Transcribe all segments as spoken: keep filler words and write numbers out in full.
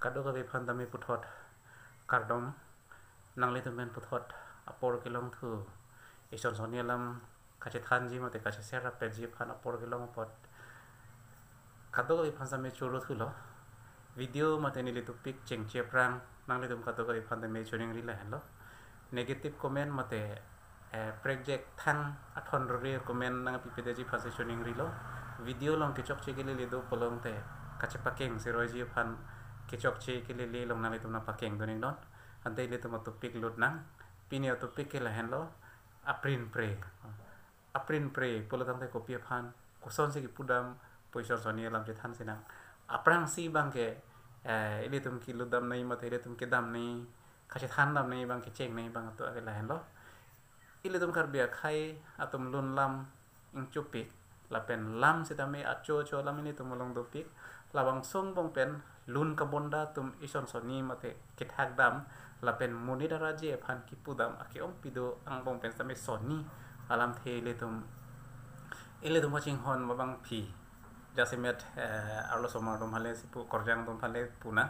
Kadokave aphan tame puthot kardom, nanglitum pen puthot apor kelongthu, ison sonni alam kachethanji mate kacheser rapetji aphan apor kelong apot kadokave aphan tame choro thulo. Video mate neli topic chengche aphrang nanglitum kadokave aphan tame choningri lahenlo. Negative comment mate eh, prekjak thang athon rore comment nangpipedeji aphansi choningrilo. Video along kechokche kelele do pulote kachepakeng seroiji aphan kechokche kelele along nanglitum nangpakeng dun iknon. Ante ilitum atopic lut nang. Pini atopic ke lahenlo, aprin pre. Aprin pre pulo tangte kopi aphan, kosonsi kipudam, ison sonni alam chethansi nang. Aphrangsi abangke eh, ilitum kelutdam nangji mate ilitum kedam nangji, kachethandam nangji abang, kecheng nangji abang ato ave lahenlo. Ilitum Karbi akhei atum lun lam ingchopik, lapen lam sitame acho acho lam ilitum along dopik. Labangso angbong pen lun kabonda atum ison sonni mate kethakdam lapen monit araje aphan kipudam ake-ongpi do angbong pen sitame sonni alamthe ilitum, ilitum kachinghon abangpi. Jasemet eh, arloso mar atum hale si pu, korjang atum hale pu nang.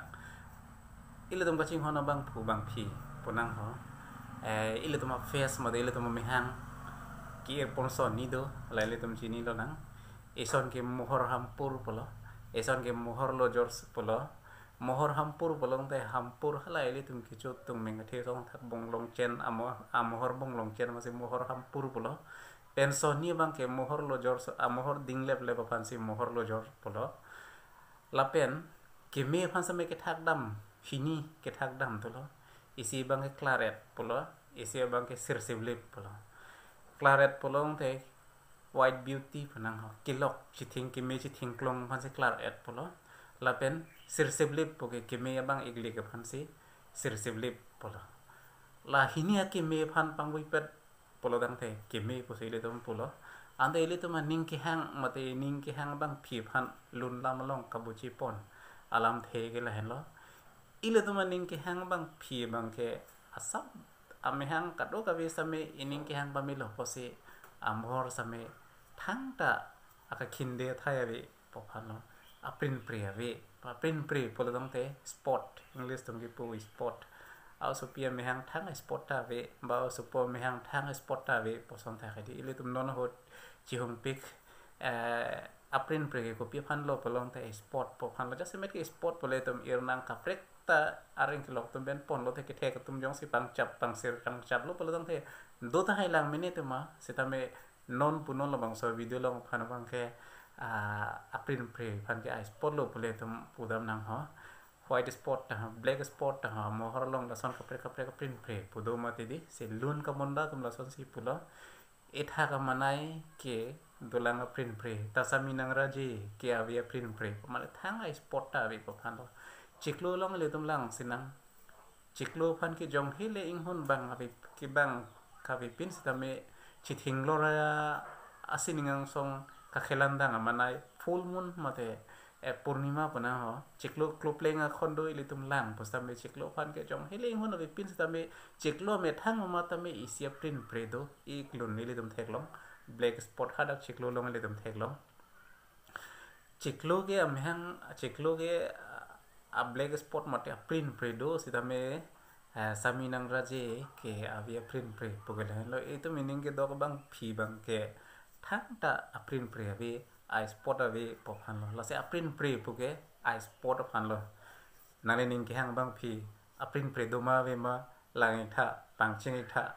Ilitum kachinghon abangphu abangpi pu nang ho. Eh, ilitum a-face mate ilitum amehang ke-irpon sonni do, la ilitum chinilo nang. Ison ke mohor hampur pulo, ison ke mohor lojor pulo. Mohor hampur pulote hampur hala ilitum kecho atum mengkethe songthak bonglongchen, amo-, amohor bonglongchen masi mohor hampur pulo. Pen sonni abangke mohor lojor so, amohor dingleplep aphansi mohor lojor pulo. Lapen keme aphan sitame kethakdam, hini kethakdam thulo. Isi abangke claret pulo, isi abangke sirsiblip pulo. Claret pulote white beauty pu nang ho, kelok chithing, keme chithing klong aphansi claret pulo. Lapen sirsiblip puke keme abang iglik aphansi sirsiblip pulo. La hini akeme aphan pangbuipet pulo tangte keme pusi ilitum pulo. Ante ilitum aning kehang mate ning kehang abangpi aphan lun lam along kabuchipon alamthe ke lahenlo. Ilitum aning kehang abangpi abangke asap amehang kadokave sitame ining kehang pamelo pusi amohor sitame thangta akakhinde athai ave pu aphanlo. Aprin pre ave, aprin pre pulo tangte spot, English atum kipu spot. A-osopi amehang thang spot ta ave, ba osopo amehang thang spot ta ave pu asonthak hedi. Ilitum non ahut chihungpik, eh, aprin pre ke kopi aphanlo pulote spot pu aphanlo. Jasemet ke spot pulo itum ir nang, kaprek ta areng kelok atum pen ponlote kethek atum jongsi pangchap pangsir pangchaplo pulo tangte do tahai lang mene tema, sitame non punon labangso video along aphan abangke, ah, aprin pre aphan ke a-spot lo pule itum pudam nang ho. White spot ta ho, black spot ta ho, mohor along lason kaprek kaprek aprin pre pu do mati di, si lun kabonda atum lasonsi pulo. Ethak amanai ke dolang aprin pre, ta sami nangraje ke ave aprin pre. Mane thang a-spot ta ave pu aphanlo. Chiklo along ilitum langsi nang. Chiklo aphan ke jong hele inghun abang ave, kebang kavepin sitame chithing lor asining angsong kakhelan dang amanai full moon mate, eh, purnima pu nang ho. Chiklo klopleng akhon do ilitum lang pusitame chiklo aphan ke jong hele inghun avepin sitame chiklo amethang amat tame isi aprin pre do, ik lun ilitum theklong. Black spot hadak chiklo along ilitum theklong. Chiklo ke amehang, chiklo ke, ah, a-black spot mate aprin pre do sitame, eh, sami nangraje ke ave aprin pre pu ke lahenlo. Itum ining kedok abangpi abangke thangta aprin pre ave, a-spot ave pu aphanlo. Lasi aprin pre puke a-spot aphanlo. Nanglining kehang abangpi aprin pre do ma ave ma, lang iktha, pangcheng iktha,